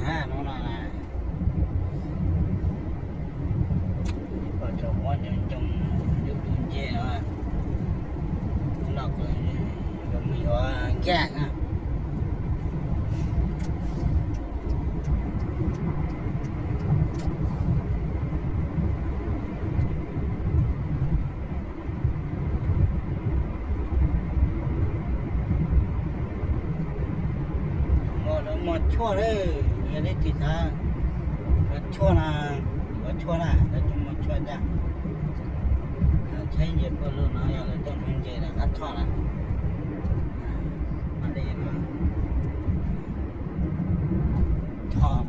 Hnub no na, pom tsoom huab coob coob, yus tus nce no, hnub no kuv yuav mus yuav nkaj na. Muaj, muaj tshuaj lawm, yog leej twg xav yuav tshuaj na, yuav tshuaj na, lawv tseem muaj tshuaj ntag. Tshaib nce pawg lug no yog lawv coj mus nce rau qab thoj na. Thoj, nce kawg.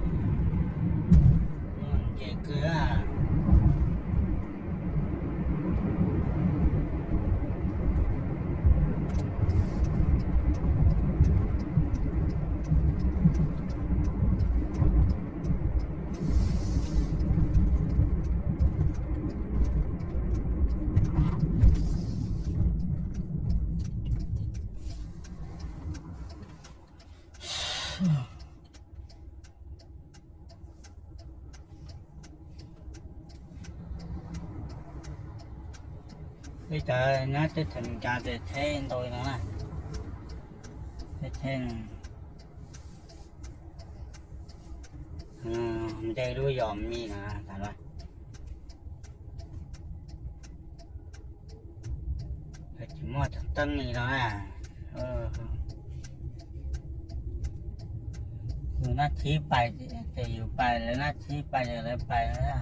Peb cov nyob teb chaws Amelikas ces tsheb ntau no na. Tsheb, tsheb nce lub yos me no tas los. Tsis muaj teeb li no na. Yus nab thib pais ces yus pais, lawv nab thib pais ces lawv pais na.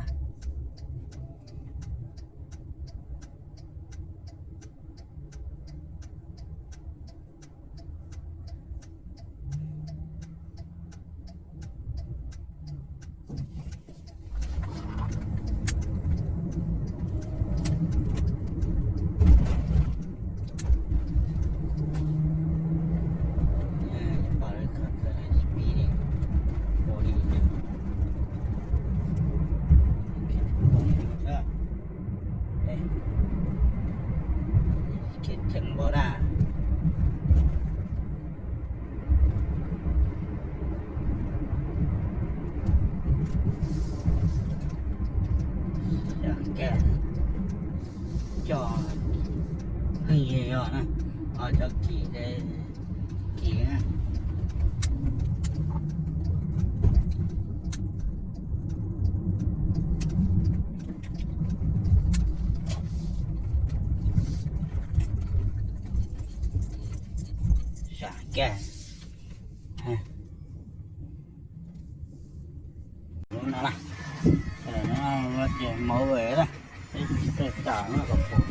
Khiav cheem npaum na. Cov pheej yog na, ho cov kim, kim na. Sam kag. Lub no na, lub no ces mauv vej na, peb tsis tau tam no kom pom.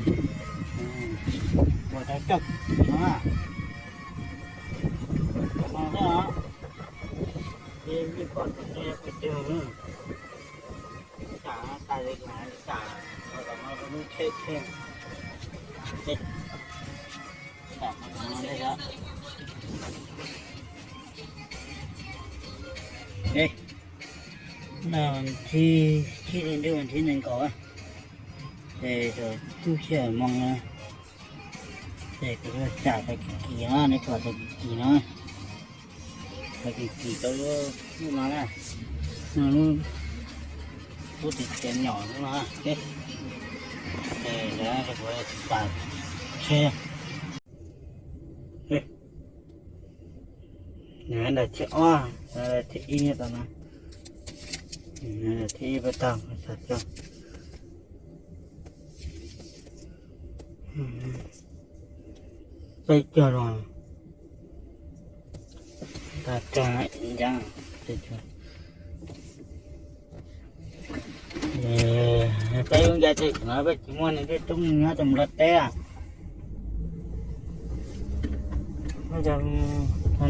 Ua cov coj kim no na. Tam no xwb os, ces yeej pom tus nqi pes tsawg. Tam no tas li kuv mam li tam no kom no lub tsheb tsheb. Ib, no thib, thib nees nkaum, ces tub xya moos no, ces kuv tsam tau kim kim no, nej pom tau kim kim no, tau kim kim rau lub no na, lub, lub tias tias nyom lub no, ces kuv tsam tsheb. Nws ntawm thib ob, thib ib tau na, thib ib pab tau, peb cog los, tas cog ncaj. Peb lub ncav teb chaws no peb tsis muaj neeg coob coob nyob rau Nplog teb.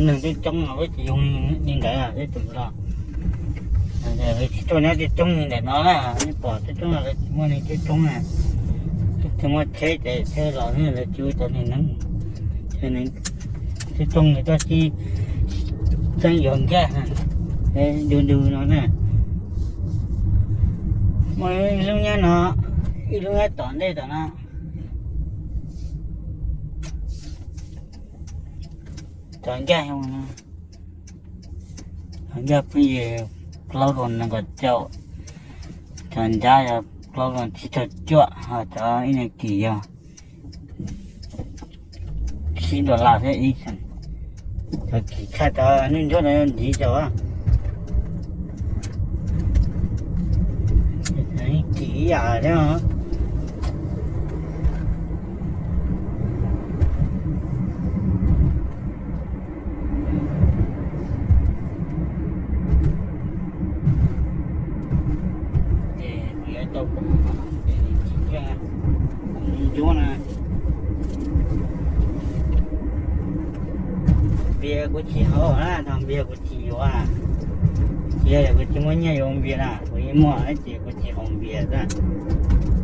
Neeg coob coob los peb tsis yug li ntawd peb tus Nplog. Tsis tuaj nyob coob coob li ntawm no na, nej pom coob coob los lawv tsis muaj neeg coob coob na. Tsis muaj tsheb ces tsheb los lawv tsis ua cov neeg neeb, cov neeg coob coob lawv tuaj sib txeeb yuav nkaj du du no na. Muaj ib lub nyob no, ib lub nyob tom ntej tom no. Tom ncaj no. Yog phooj ywg, plaub rau nees nkaum caum, cov ncab yog plaub rau tsib caug cuaj, ho cov ib neeg kim yog tsib dollar thiab ib xees. Cov kim tshaj cov ntsuab ntsuab no yog ntsiv caum. Kim ib yam thiab. Ces kuv yuav tau, kuv ntsuab na. Npias kuv tsis haus na, thaum npias kuv tsis yuav. Yog kuv tsis muaj nyiaj yuav npias na, kuv yeej muaj ces kuv tsis haus npias xwb.